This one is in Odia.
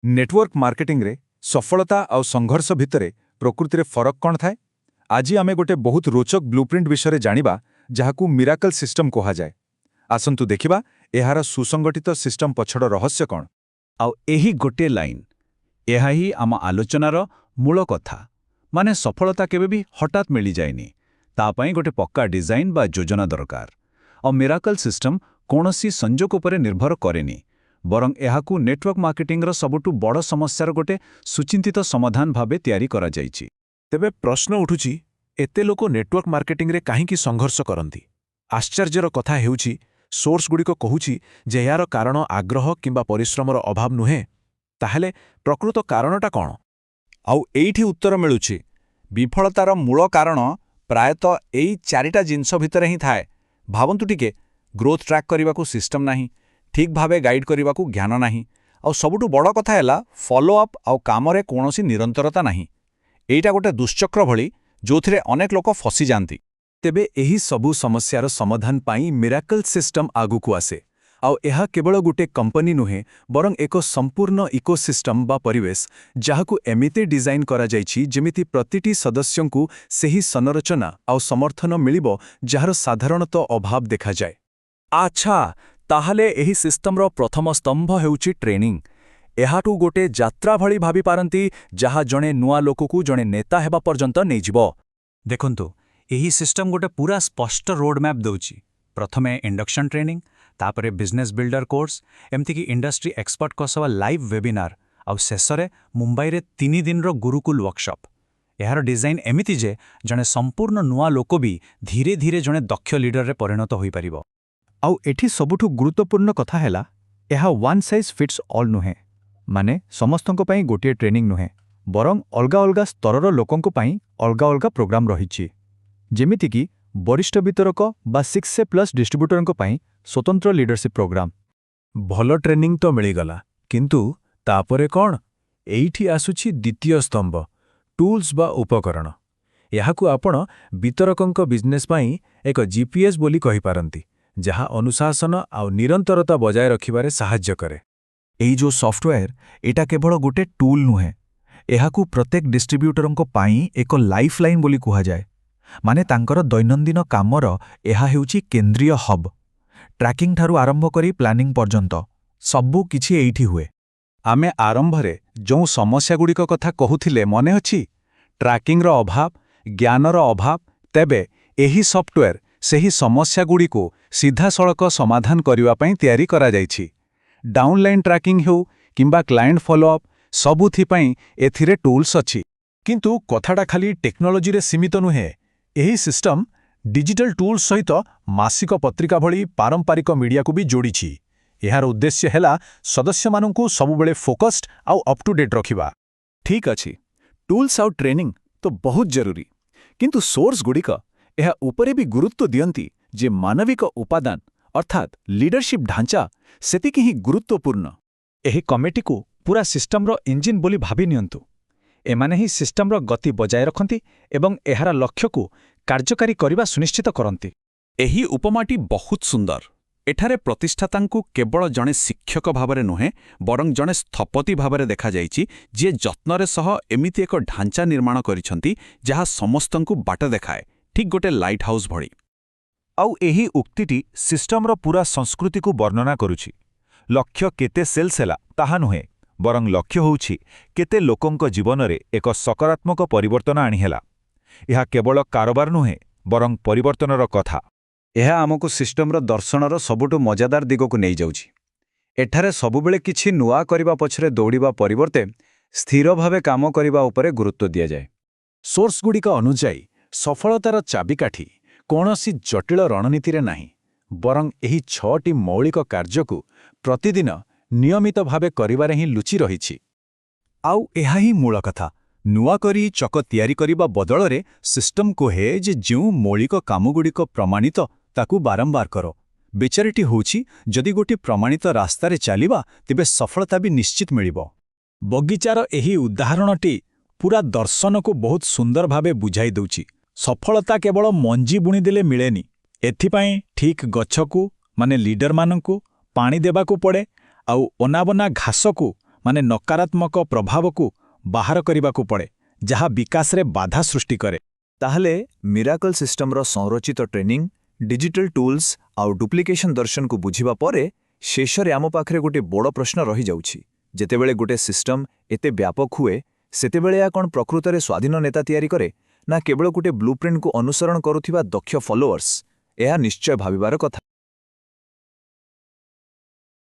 ନେଟୱାର୍କ ମାର୍କେଟିଂରେ ସଫଳତା ଆଉ ସଂଘର୍ଷ ଭିତରେ ପ୍ରକୃତିରେ ଫରକ କ'ଣ ଥାଏ? ଆଜି ଆମେ ଗୋଟେ ବହୁତ ରୋଚକ ବ୍ଲୁପ୍ରିଣ୍ଟ ବିଷୟରେ ଜାଣିବା, ଯାହାକୁ ମିରାକଲ ସିଷ୍ଟମ କୁହାଯାଏ। ଆସନ୍ତୁ ଦେଖିବା ଏହାର ସୁସଂଗଠିତ ସିଷ୍ଟମ ପଛର ରହସ୍ୟ କ'ଣ। ଆଉ ଏହି ଗୋଟିଏ ଲାଇନ୍, ଏହା ହିଁ ଆମ ଆଲୋଚନାର ମୂଳ କଥା। ମାନେ ସଫଳତା କେବେ ବି ହଠାତ୍ ମିଳିଯାଏନି। ତା ପାଇଁ ଗୋଟେ ପକ୍କା ଡିଜାଇନ୍ ବା ଯୋଜନା ଦରକାର। ଆଉ ମିରାକଲ ସିଷ୍ଟମ କୌଣସି ସଂଯୋଗ ଉପରେ ନିର୍ଭର କରେନି, ବରଂ ଏହାକୁ ନେଟୱାର୍କ ମାର୍କେଟିଂର ସବୁଠୁ ବଡ଼ ସମସ୍ୟାର ଗୋଟେ ସୁଚିନ୍ତିତ ସମାଧାନ ଭାବେ ତିଆରି କରାଯାଇଛି। ତେବେ ପ୍ରଶ୍ନ ଉଠୁଛି, ଏତେ ଲୋକ ନେଟୱାର୍କ ମାର୍କେଟିଂରେ କାହିଁକି ସଂଘର୍ଷ କରନ୍ତି? ଆଶ୍ଚର୍ଯ୍ୟର କଥା ହେଉଛି, ସୋର୍ସଗୁଡ଼ିକ କହୁଛି ଯେ ଏହାର କାରଣ ଆଗ୍ରହ କିମ୍ବା ପରିଶ୍ରମର ଅଭାବ ନୁହେଁ। ତାହେଲେ ପ୍ରକୃତ କାରଣଟା କ'ଣ? ଆଉ ଏଇଠି ଉତ୍ତର ମିଳୁଛି। ବିଫଳତାର ମୂଳ କାରଣ ପ୍ରାୟତଃ ଏଇ ଚାରିଟା ଜିନିଷ ଭିତରେ ହିଁ ଥାଏ। ଭାବନ୍ତୁ ଟିକେ, ଗ୍ରୋଥ୍ ଟ୍ରାକ୍ କରିବାକୁ ସିଷ୍ଟମ ନାହିଁ, ଠିକ୍ ଭାବେ ଗାଇଡ୍ କରିବାକୁ ଜ୍ଞାନ ନାହିଁ, ଆଉ ସବୁଠୁ ବଡ଼ କଥା ହେଲା ଫଲୋ ଅପ୍ ଆଉ କାମରେ କୌଣସି ନିରନ୍ତରତା ନାହିଁ। ଏଇଟା ଗୋଟେ ଦୁଶ୍ଚକ୍ର ଭଳି, ଯେଉଁଥିରେ ଅନେକ ଲୋକ ଫସିଯାଆନ୍ତି। ତେବେ ଏହି ସବୁ ସମସ୍ୟାର ସମାଧାନ ପାଇଁ ମିରାକଲ ସିଷ୍ଟମ ଆଗକୁ ଆସେ। ଆଉ ଏହା କେବଳ ଗୋଟେ କମ୍ପାନୀ ନୁହେଁ, ବରଂ ଏକ ସମ୍ପୂର୍ଣ୍ଣ ଇକୋସିଷ୍ଟମ ବା ପରିବେଶ, ଯାହାକୁ ଏମିତି ଡିଜାଇନ୍ କରାଯାଇଛି ଯେମିତି ପ୍ରତିଟି ସଦସ୍ୟଙ୍କୁ ସେହି ସଂରଚନା ଆଉ ସମର୍ଥନ ମିଳିବ, ଯାହାର ସାଧାରଣତଃ ଅଭାବ ଦେଖାଯାଏ। ଆଚ୍ଛା, ତାହେଲେ ଏହି ସିଷ୍ଟମର ପ୍ରଥମ ସ୍ତମ୍ଭ ହେଉଛି ଟ୍ରେନିଂ। ଏହାକୁ ଗୋଟେ ଯାତ୍ରା ଭଳି ଭାବିପାରନ୍ତି, ଯାହା ଜଣେ ନୂଆ ଲୋକକୁ ଜଣେ ନେତା ହେବା ପର୍ଯ୍ୟନ୍ତ ନେଇଯିବ। ଦେଖନ୍ତୁ, ଏହି ସିଷ୍ଟମ ଗୋଟେ ପୁରା ସ୍ପଷ୍ଟ ରୋଡମ୍ୟାପ୍ ଦେଉଛି। ପ୍ରଥମେ ଇଣ୍ଡକ୍ସନ୍ ଟ୍ରେନିଂ, ତାପରେ ବିଜନେସ୍ ବିଲ୍ଡର କୋର୍ସ, ଏମିତିକି ଇଣ୍ଡଷ୍ଟ୍ରି ଏକ୍ସପର୍ଟଙ୍କ ସହ ଲାଇଭ୍ ୱେବିନାର, ଆଉ ଶେଷରେ ମୁମ୍ବାଇରେ 3 ଦିନର ଗୁରୁକୁଲ ୱାର୍କସପ୍। ଏହାର ଡିଜାଇନ୍ ଏମିତି ଯେ ଜଣେ ସମ୍ପୂର୍ଣ୍ଣ ନୂଆ ଲୋକ ବି ଧୀରେ ଧୀରେ ଜଣେ ଦକ୍ଷ ଲିଡରରେ ପରିଣତ ହୋଇପାରିବ। ଆଉ ଏଠି ସବୁଠୁ ଗୁରୁତ୍ୱପୂର୍ଣ୍ଣ କଥା ହେଲା, ଏହା ୱାନ୍ ସାଇଜ୍ ଫିଟ୍ସ ଅଲ୍ ନୁହେଁ। ମାନେ ସମସ୍ତଙ୍କ ପାଇଁ ଗୋଟିଏ ଟ୍ରେନିଂ ନୁହେଁ, ବରଂ ଅଲଗା ଅଲଗା ସ୍ତରର ଲୋକଙ୍କ ପାଇଁ ଅଲଗା ଅଲଗା ପ୍ରୋଗ୍ରାମ ରହିଛି। ଯେମିତିକି ବରିଷ୍ଠ ବିତରକ ବା 6A+ ଡିଷ୍ଟ୍ରିବ୍ୟୁଟରଙ୍କ ପାଇଁ ସ୍ୱତନ୍ତ୍ର ଲିଡରସିପ୍ ପ୍ରୋଗ୍ରାମ। ଭଲ ଟ୍ରେନିଂ ତ ମିଳିଗଲା, କିନ୍ତୁ ତାପରେ କ'ଣ? ଏଇଠି ଆସୁଛି ଦ୍ୱିତୀୟ ସ୍ତମ୍ଭ, ଟୁଲ୍ସ ବା ଉପକରଣ। ଏହାକୁ ଆପଣ ବିତରକଙ୍କ ବିଜନେସ୍ ପାଇଁ ଏକ ଜିପିଏସ୍ ବୋଲି କହିପାରନ୍ତି, ଯାହା ଅନୁଶାସନ ଆଉ ନିରନ୍ତରତା ବଜାୟ ରଖିବାରେ ସାହାଯ୍ୟ କରେ। ଏଇ ଯେଉଁ ସଫ୍ଟୱେର୍, ଏଇଟା କେବଳ ଗୋଟେ ଟୁଲ୍ ନୁହେଁ। ଏହାକୁ ପ୍ରତ୍ୟେକ ଡିଷ୍ଟ୍ରିବ୍ୟୁଟରଙ୍କ ପାଇଁ ଏକ ଲାଇଫ୍ ଲାଇନ୍ ବୋଲି କୁହାଯାଏ। ମାନେ ତାଙ୍କର ଦୈନନ୍ଦିନ କାମର ଏହା ହେଉଛି କେନ୍ଦ୍ରୀୟ ହବ୍। ଟ୍ରାକିଂ ଠାରୁ ଆରମ୍ଭ କରି ପ୍ଲାନିଂ ପର୍ଯ୍ୟନ୍ତ ସବୁ କିଛି ଏଇଠି ହୁଏ। ଆମେ ଆରମ୍ଭରେ ଯେଉଁ ସମସ୍ୟାଗୁଡ଼ିକ କଥା କହୁଥିଲେ, ମନେ ଅଛି? ଟ୍ରାକିଂର ଅଭାବ, ଜ୍ଞାନର ଅଭାବ। ତେବେ ଏହି ସଫ୍ଟୱେର୍ ସେହି ସମସ୍ୟାଗୁଡ଼ିକୁ ସିଧାସଳଖ ସମାଧାନ କରିବା ପାଇଁ ତିଆରି କରାଯାଇଛି। ଡାଉନଲାଇନ୍ ଟ୍ରାକିଂ ହେଉ କିମ୍ବା କ୍ଲାଏଣ୍ଟ ଫଲୋଅପ୍, ସବୁଥିପାଇଁ ଏଥିରେ ଟୁଲ୍ସ ଅଛି। କିନ୍ତୁ କଥାଟା ଖାଲି ଟେକ୍ନୋଲୋଜିରେ ସୀମିତ ନୁହେଁ। ଏହି ସିଷ୍ଟମ ଡିଜିଟାଲ ଟୁଲ୍ସ ସହିତ ମାସିକ ପତ୍ରିକା ଭଳି ପାରମ୍ପରିକ ମିଡିଆକୁ ବି ଯୋଡ଼ିଛି। ଏହାର ଉଦ୍ଦେଶ୍ୟ ହେଲା ସଦସ୍ୟମାନଙ୍କୁ ସବୁବେଳେ ଫୋକସ୍ଡ ଆଉ ଅପ୍ ଟୁ ଡେଟ୍ ରଖିବା। ଠିକ୍ ଅଛି, ଟୁଲ୍ସ ଆଉ ଟ୍ରେନିଂ ତ ବହୁତ ଜରୁରୀ, କିନ୍ତୁ ସୋର୍ସଗୁଡ଼ିକ ଏହା ଉପରେ ବି ଗୁରୁତ୍ୱ ଦିଅନ୍ତି ଯେ ମାନବିକ ଉପାଦାନ, ଅର୍ଥାତ୍ ଲିଡରସିପ୍ ଢାଞ୍ଚା ସେତିକି ହିଁ ଗୁରୁତ୍ୱପୂର୍ଣ୍ଣ। ଏହି କମିଟିକୁ ପୁରା ସିଷ୍ଟମର ଇଞ୍ଜିନ୍ ବୋଲି ଭାବି ନିଅନ୍ତୁ। ଏମାନେ ହିଁ ସିଷ୍ଟମର ଗତି ବଜାୟ ରଖନ୍ତି ଏବଂ ଏହାର ଲକ୍ଷ୍ୟକୁ କାର୍ଯ୍ୟକାରୀ କରିବା ସୁନିଶ୍ଚିତ କରନ୍ତି। ଏହି ଉପମାଟି ବହୁତ ସୁନ୍ଦର। ଏଠାରେ ପ୍ରତିଷ୍ଠାତାଙ୍କୁ କେବଳ ଜଣେ ଶିକ୍ଷକ ଭାବରେ ନୁହେଁ, ବରଂ ଜଣେ ସ୍ଥପତି ଭାବରେ ଦେଖାଯାଇଛି, ଯିଏ ଯତ୍ନରେ ସହ ଏମିତି ଏକ ଢାଞ୍ଚା ନିର୍ମାଣ କରିଛନ୍ତି ଯାହା ସମସ୍ତଙ୍କୁ ବାଟ ଦେଖାଏ, ଠିକ୍ ଗୋଟେ ଲାଇଟ୍ ହାଉସ୍ ଭଳି। ଆଉ ଏହି ଉକ୍ତିଟି ସିଷ୍ଟମର ପୁରା ସଂସ୍କୃତିକୁ ବର୍ଣ୍ଣନା କରୁଛି। ଲକ୍ଷ୍ୟ କେତେ ସେଲ୍ସ ହେଲା ତାହା ନୁହେଁ, ବରଂ ଲକ୍ଷ୍ୟ ହେଉଛି କେତେ ଲୋକଙ୍କ ଜୀବନରେ ଏକ ସକାରାତ୍ମକ ପରିବର୍ତ୍ତନ ଆଣିହେଲା। ଏହା କେବଳ କାରବାର ନୁହେଁ, ବରଂ ପରିବର୍ତ୍ତନର କଥା। ଏହା ଆମକୁ ସିଷ୍ଟମର ଦର୍ଶନର ସବୁଠୁ ମଜାଦାର ଦିଗକୁ ନେଇଯାଉଛି। ଏଠାରେ ସବୁବେଳେ କିଛି ନୂଆ କରିବା ପଛରେ ଦୌଡ଼ିବା ପରିବର୍ତ୍ତେ ସ୍ଥିର ଭାବେ କାମ କରିବା ଉପରେ ଗୁରୁତ୍ୱ ଦିଆଯାଏ। ସୋର୍ସଗୁଡ଼ିକ ଅନୁଯାୟୀ, ସଫଳତାର ଚାବିକାଠି କୌଣସି ଜଟିଳ ରଣନୀତିରେ ନାହିଁ, ବରଂ ଏହି ଛଅଟି ମୌଳିକ କାର୍ଯ୍ୟକୁ ପ୍ରତିଦିନ ନିୟମିତ ଭାବେ କରିବାରେ ହିଁ ଲୁଚି ରହିଛି। ଆଉ ଏହା ହିଁ ମୂଳ କଥା। ନୂଆ କରି ଚକ ତିଆରି କରିବା ବଦଳରେ ସିଷ୍ଟମ କୁହେ ଯେ ଯେଉଁ ମୌଳିକ କାମଗୁଡ଼ିକ ପ୍ରମାଣିତ, ତାକୁ ବାରମ୍ବାର କର। ବିଚାରଟି ହେଉଛି, ଯଦି ଗୋଟିଏ ପ୍ରମାଣିତ ରାସ୍ତାରେ ଚାଲିବା, ତେବେ ସଫଳତା ବି ନିଶ୍ଚିତ ମିଳିବ। ବଗିଚାର ଏହି ଉଦାହରଣଟି ପୁରା ଦର୍ଶନକୁ ବହୁତ ସୁନ୍ଦର ଭାବେ ବୁଝାଇ ଦେଉଛି। ସଫଳତା କେବଳ ମଞ୍ଜି ବୁଣିଦେଲେ ମିଳେନି। ଏଥିପାଇଁ ଠିକ୍ ଗଛକୁ, ମାନେ ଲିଡରମାନଙ୍କୁ ପାଣି ଦେବାକୁ ପଡ଼େ, ଆଉ ଅନାବନା ଘାସକୁ, ମାନେ ନକାରାତ୍ମକ ପ୍ରଭାବକୁ ବାହାର କରିବାକୁ ପଡ଼େ, ଯାହା ବିକାଶରେ ବାଧା ସୃଷ୍ଟି କରେ। ତାହେଲେ ମିରାକଲ୍ ସିଷ୍ଟମର ସଂରଚିତ ଟ୍ରେନିଂ, ଡିଜିଟାଲ ଟୁଲ୍ସ ଆଉ ଡୁପ୍ଲିକେସନ୍ ଦର୍ଶନକୁ ବୁଝିବା ପରେ ଶେଷରେ ଆମ ପାଖରେ ଗୋଟେ ବଡ଼ ପ୍ରଶ୍ନ ରହିଯାଉଛି। ଯେତେବେଳେ ଗୋଟେ ସିଷ୍ଟମ ଏତେ ବ୍ୟାପକ ହୁଏ, ସେତେବେଳେ ଏହା କ'ଣ ପ୍ରକୃତରେ ସ୍ୱାଧୀନ ନେତା ତିଆରି କରେ, ନା କେବଳ ଗୋଟେ ବ୍ଲୁପ୍ରିଣ୍ଟକୁ ଅନୁସରଣ କରୁଥିବା ଦକ୍ଷ ଫଲୋଅର୍ସ? ଏହା ନିଶ୍ଚୟ ଭାବିବାର କଥା।